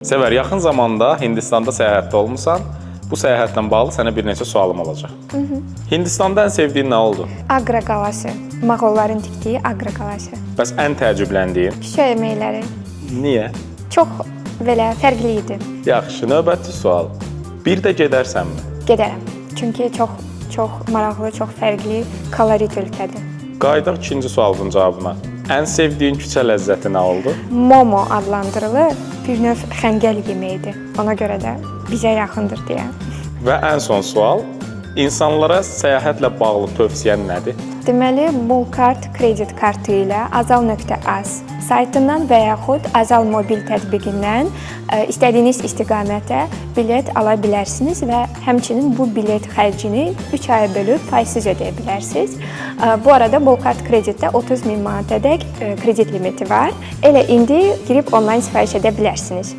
Sevər, yaxın zamanda Hindistanda səyahətdə olmusan. Bu səyahətlə bağlı sənə bir neçə sualım olacaq. Hindistanda ən sevdiyin nə oldu? Aqra qalası, Moğolların tikdiyi Aqra qalası. Bəs ən təəccübləndiyin? Küçə yeməkləri Niyə? çox belə fərqli idi. Yaxşı, növbəti sual. Bir də gedərsənmi? Gedərəm. Çünki çox çox maraqlı, çox fərqli, kolorit ölkədir. Qayıdaq ikinci sualın cavabına. Ən sevdiyin küçə ləzzəti nə oldu? Momo adlandırılır. Bir növ xəngəl yeməyidir. Ona görə də bizə yaxındır deyə. Və ən son sual. İnsanlara səyahətlə bağlı tövsiyən nədir? Deməli, Bulkart kredit kartı ilə azal.az saytından və yaxud Azal mobil tətbiqindən istədiyiniz istiqamətə bilet ala bilərsiniz və həmçinin bu bilet xərcini 3 aya bölüb faizsiz ödəyə bilərsiniz. Bu arada Bulkart kreditdə 30 min manatadək kredit limiti var. Elə indi girib onlayn sifariş edə bilərsiniz.